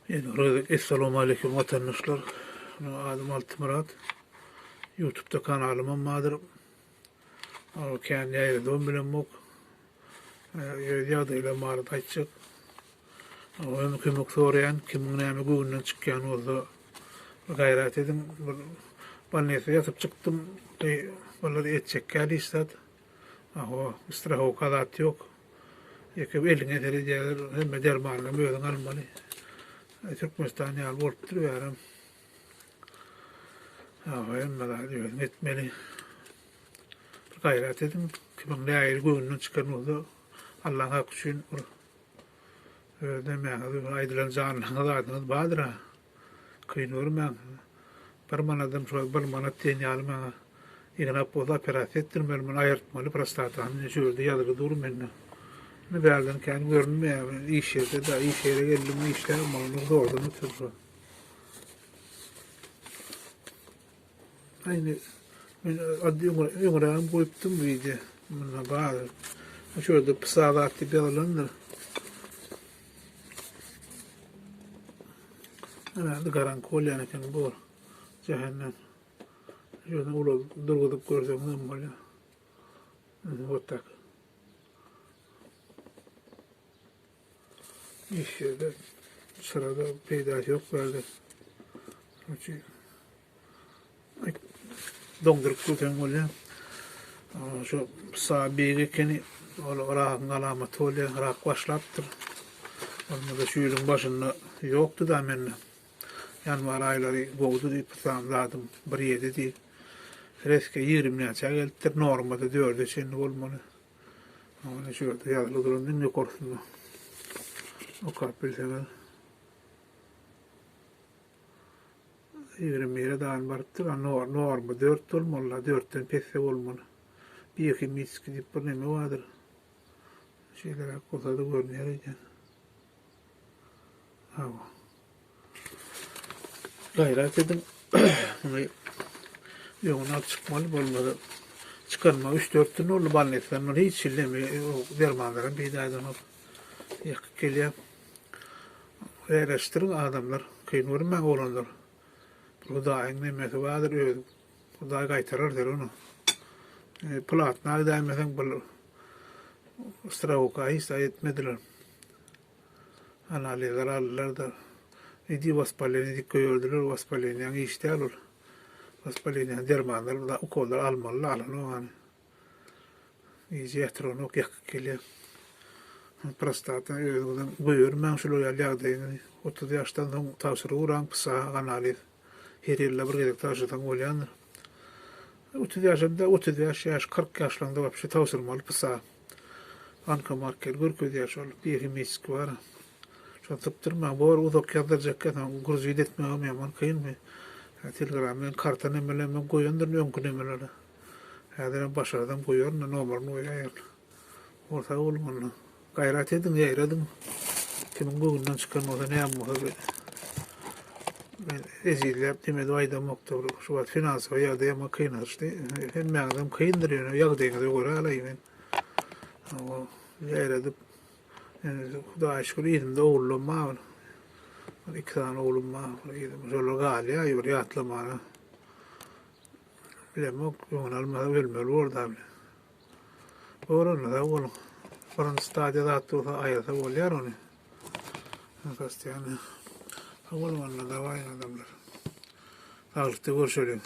Ýene bir gezek Essalamualeýkum watandaşlar. Meniň adym Altymyrat. Ýutubda kanalymam bardyr. Ol kän ýaýradybam bilemok. Öz ýagdaýlarym barada aýtjak. Oňa kömek soraýan, kimiň näme göwnünden çykýan bolsa bir gaýrat ediň. Bir bolnisada ýatyp çykdym. Bular etjekkä hiç zat. Aho, strahowka zat ýok. Ýeke eliňe seredýärler, hemme dermanam özüň almaly. Türkmenistan ýaly bolupdyr bärem. Aho, hemme zady özüň etmeli. Bir gaýrat ediň, kimiň nähili göwnünden çykan bolsa, Allaň haky üçin bir öz nemäňiz, aýdylan janlaryňyz, zadyňyz bardyr-a. Kyn görmäň. Bir manadam şo bir manat diýen ýaly maňa ýygnap bolsa operasiýa etdirmeli, muny aýyrtmaly prostatany ine şu ýerde ýazgy dur mende. Indi bärden kän görünmeýär. Men iş ýerde da iş ýere geldim işläp muny zordan otyr şu. Aýny men ady öňrägem goýupdym wideo. Munda bar. Şu ýerde psa zat diýip ýazylandyr. Herhalde garaňky bolýan eken bu jähennem. Şöyle ulag durguzyp görseňiz hem bolýar. Вот так. Iş ýerde çyrada peýdasy ýok bärde. Üçin Doňduryp görseň bolýar. Şu sa beýik ekeni, ol ragyň alamaty bolýar. Rak başlapdyr. Bolmasa şu ýylyň başynda ýokdy da mende. Ýanwar aýlary gowudy diýip pyssam zadym bir ýedi diýip. Reske 20 näçä gelipdir. Normada dörde çenli bolmaly. Ony şu ýerde ýazyly duran iň ýokarsynda. Okap bilseňiz. 21-e dagy barypdyr. A norma 4 bolmaly, 4-den pesde bolmaly. Biohimiski diýip bir neme bardyr. Şeýleräk bolsa-da görünýär öýdýän. Hawa. Gaýrat ediň. Muny öňüni alyp çykmaly bolmasa çykarma 3-4 gün boldy bolnisdan. Muny hiç hili neme dermanlaram peýda edenok. Ýakyp gelýär. Ýerleşdiriň adamlar, kyn görmäň oglanlar. Bir Hudaýyň nemesi bardyr özi Hudaý gaýtarar seni ony. E, platna gidäýmeseň bir strawka hiç zat etmediler. Analizler aldylar da Idi waspaleniýa diýip goýberdiler, waspaleniýaň iş däl ol. Waspaleniýaň dermanlar, ukollar almaly, alanok hany. Gije ýatyranok ýakyp gelýär. Prostata özüňizem goýbermäň şular ýaly ýagdaýyňyzy. 30 ýaşdan soň tabşyryp uraň PSA analiz. Her ýylda bir gezek tabşyrsaň bolýandyr. 30 ýaşam däl, 35 ýaş, 40 ýaşlaryňda wapşe tabşyrmaly PSA. Onkomarker görkezýär şol biohimiçeski bar. Şony sypdyrmaň. Bor uzak ýazdyrjakka soň gruzit etmegem ýaman kyn. Telegram bilen karta nemelerimi goýandyryn öňki nemelere. Häzirem başarsam goýaryn-da, nomerini goýaýaryn. Bor, sag boluň onda. Gaýrat ediň, ýaýradyň. Kimiň göwnünden çykan bolsa, näme bolsa bir men ejizläp neme edip aýdamokda bir şu wagt finansowy ýagdaý hem kynlaşdy. Hemmäňizem kyndyr ýöne ýagdaýyňyza görä alaý men. Hawa, ýaýradyp Hudaýa şükür yzymda ogullam bar. Bir iki sany oglum bar. Yzymda şolar galýar bir ýatlamana. Bilemok, öňüni almasa ölmeli borda bile. Bor onda sag boluň. Birinji stadiýa zat bolsa aýyrsa bolýar ony. Postoýanno. Sag boluň onda dawaý adamlar. Saglykda görşeliň.